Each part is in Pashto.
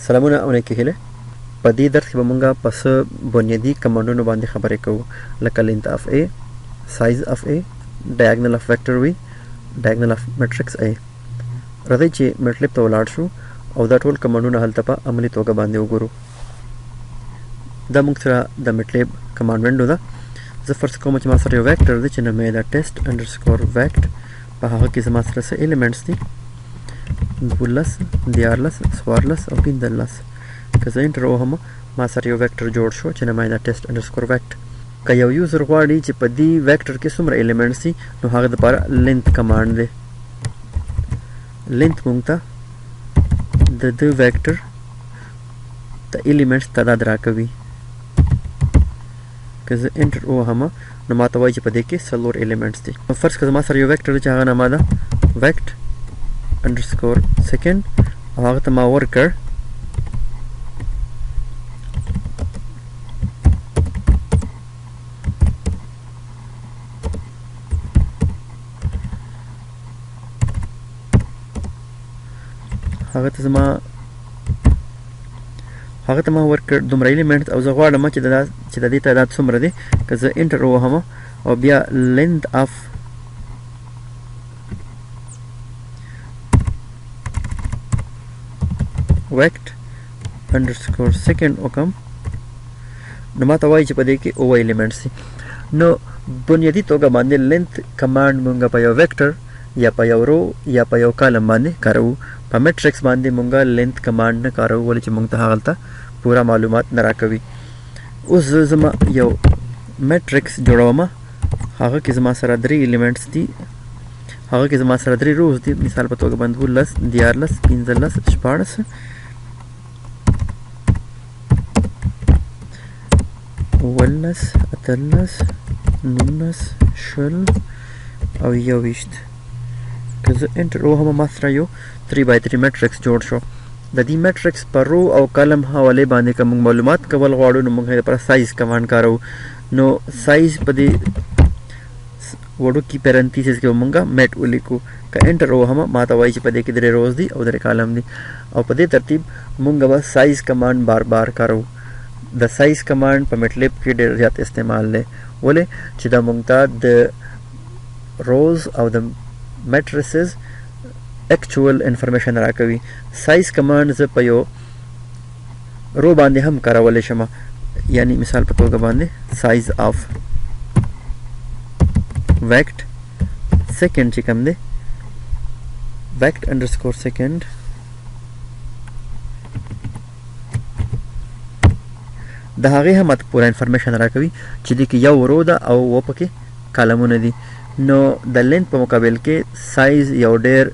سلامونه او نیکې هیلې. په دې درس کې به مونږ په څه بنیادي کمانډونو باندې خبرې کوو، لکه length of A، size of A، diagonal of vector V، diagonal of matrix A. راځئ چې MATLAB ته ولاړ شو او دا ټول کمانډونه هلته په عملي توګه باندې وګورو. دا موږ سره د MATLAB command window ده. زه فرض کوم چې ما سره یو vector دی چې نوم یې ده test underscore vect. په هغه کې زما سره څه elements دي؟ 12، 13، 14 او 15. که زه enter ووهم، ما سره یو vector جوړ شو چې نوم یې ده test underscore vect. که یو user غواړي چې په دې vector کې څومره elements دي، نو هغه دپاره length command دی. length مونږ ته د د vector د elements تعداد راکوي. که زه enter ووهم، نو ما ته وایي چې په دې کې څلور elements دي. فرض که زما سره یو vector دی چې هغه نامه ده vect underscore second، او هغه ته ما ورکړ هغه ته ما ورکړ دومره element، او زه غواړم چې د دې تعداد څومره دی. که زه enter ووهم او بیا length of vect underscore second وکم، نو ما ته وایي چې په دې کې اووه elements دي. نو بنیادي توګه باندې length command مونږ په یو vector یا په یو row یا په یو column باندې کاروو. په matrix باندې مونږ length command نه کاروو، ولې چې مونږ ته هغلته پوره معلومات نه راکوي. اوس زه زما یو matrix جوړوم، هغه کې زما سره درې elements دي، هغه کې زما سره درې rows دي. مثال په توګه باندې 12، 13، 15، 16، 17، 18، 19، 20 او 21. که زه enter ووهم، ما سره یو 3 by 3 matrix جوړ شو. د دې matrix په row او column حوالې باندې که موږ معلومات کول غواړو، نو موږ لپاره size command کاروو. نو سایز په دې وړوکي parenthesis کې به مونږ mat ولیکو. که enter ووهم، ما ته وایي چې په دې کې درې rows دي او درې column دي. او په دې ترتیب مونږ به size command بار بار کاروو. د size command په MATLAB کې ډېر زیات استعمال دی، ولې چې دا مونږ ته د rows او د matrices actual information راکوي. size command زه په یو row باندې هم کارولی شم، یعنی مثال په توګه باندې size of vect second چې کوم دی، vect underscore second، د هغې هم ماته پوره information راکوي چې دې کې یو row ده او اووه پکې column ونه دي. نو د length په مقابل کې سایز یو ډیر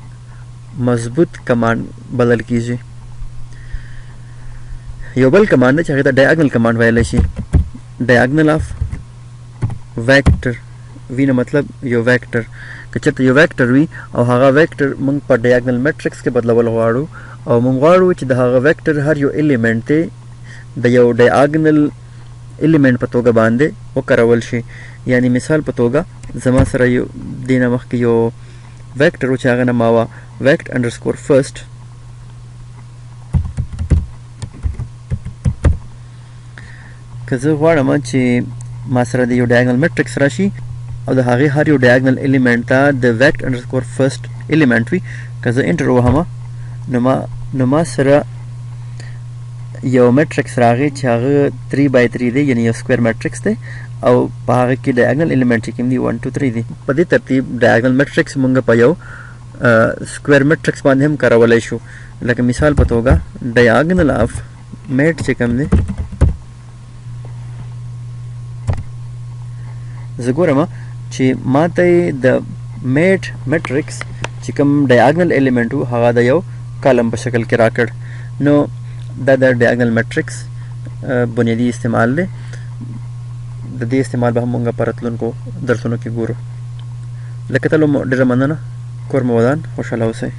مضبوط command بلل کیږي. یو بل command چې هغې ته diagonal command ویلی شي. diagonal of vector V نه مطلب یو vector. که چېرته یو vector وي او هغه vector موږ په diagonal matrix کې بدلول غواړو، او موږ غواړو چې د هغه vector هر یو element دی د یو diagonal element په توګه باندې وکارول شي. یعنی مثال په توګه زما سره یو دې نه مخکې یو vector و چې هغه نامه وه vect underscore first. که زه غواړم چې ما سره د یو diagonal matrix راشي او د هغې هر یو diagonal element ته د vect underscore first element وي، که زه enter ووهم، نو ما سره یو matrix راغی چې هغه 3 by 3 دی، یعنی یو square matrix دی، او په هغه کې diagonal element چې کوم دی 1 2 3 دی. په دې ترتیب diagonal matrix مونږ په یو square matrix باندې هم کارولی شو. لکه مثال په توګه diagonal of mat چې کوم دی، زه ګورم چې ما ته یې د mat matrix چې کوم diagonal element و هغه د یو column په شکل کې راکړ. نو دا د diagonal matrix بنیادي استعمال دی. د دې استعمال به هم مونږ په راتلونکو درسونو کې ګورو. له کتلو مو ډېره مننه. کور مو ودان، خوشحاله اوسئ.